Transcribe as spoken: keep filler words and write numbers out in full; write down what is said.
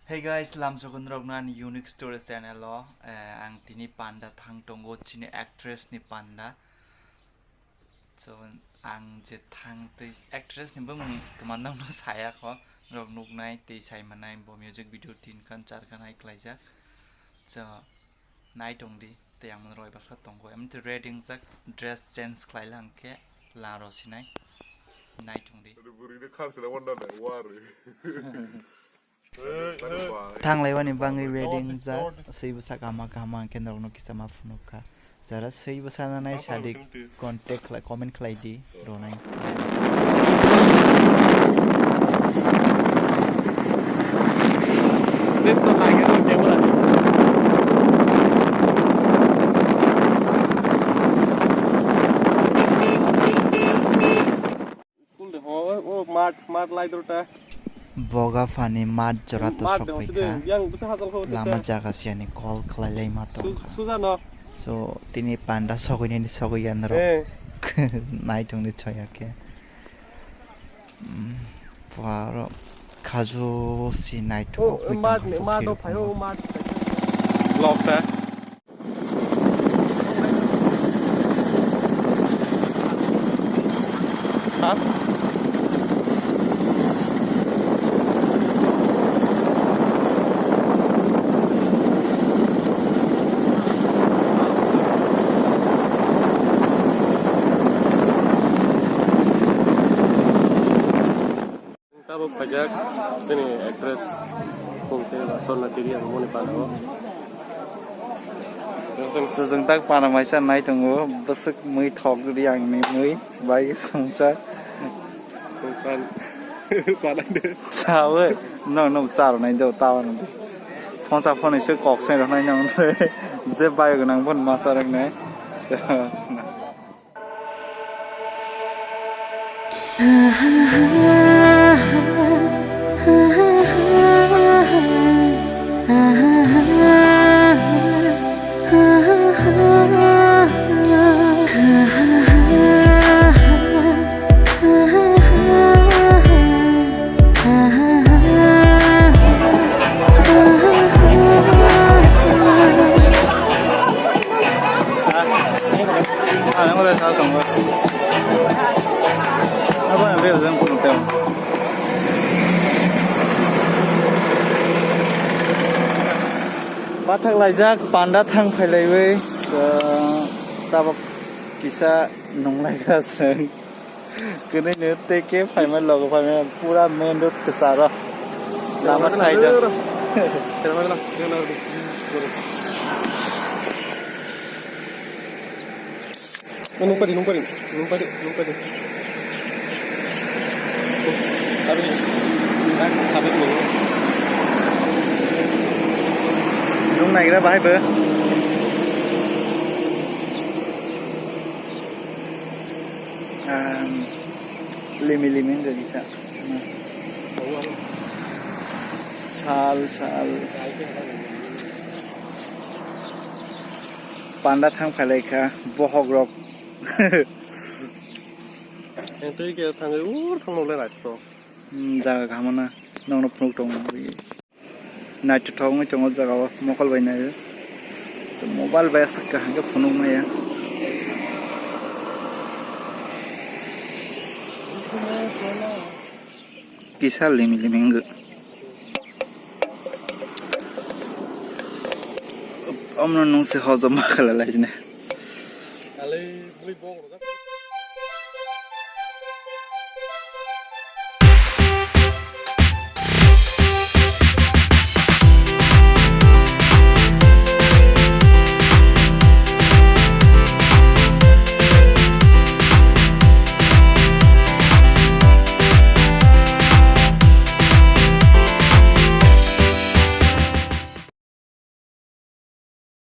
Hey guys, lamsogo norokno ani Unique Stories channel o, eh, ang tini panda thang tongo, chini actress ni panda. So, ang je thang tei actress ni bumung kwma nokno saya kho, norok nuknai tei sai manai bo music video tin khan char khan hai khlaijak. So, nai tong di, tei ang roi bwswk tongo, em tei ready wngjak, dress change khlai lang khe la rw sinai, nai tong di. Thanglaiwani bangwi ready wngjak, swi bwsa kaham kaham hwnkhe norokno kisa ma phunuk kha. Jara swi bwsa nanai sadi contact khlai, comment khlai di, rwnai. School de ho, o mat, mat lai dorta. Boga phani mat jora to mat de sok ho, phai sidi kha. Yang bwsa hajal kho. Lama jaga siyani call khlai lai ma tong kha. Suja no. So, tini panda sogwi nini sogwi yan ro. Eh. Nai tong ni choya khe. Mm, paro khaju si nai tong. O, mat ni, mat do phai o, mat. Lok ta. Tabuk paijak chini actress Pungte Sona Tiri ang moni panao. Sujung tak pana maisa nai tongo, bwswk mui thok di ang ni mui bai sungsa. Sungsa. Sanai de. Sawe, no, no, sar nai do, tawa nai do. Phone sa phone se kok se rok nai nang se, je bai nang phone masa rok nai. So, Bathak laijak panda thang phailaiwi, uh, tabok kisa nunglaikha chwng. Kwnwi no tei khe phaima logo phaima pura main road kwcharo. Lama side o. Nung padi, nung padi, nung padi, nung padi. Nung naigra bahai bo. Ang limi limi wngkha kisa. Sal, sal. Panda thang phailai kha, bohok rok. Twi khe thangwi ur thangno le naithotok. Hmm, jaga kaham na, nokno phunuk tongo. Naithothok wngwi tongo o jaga o, mokol bai nai. So, mobile bai aswk kaham khe phunuk maya. Kisa limi limi wngwi. Omono nung se hojom ma khala lai jani.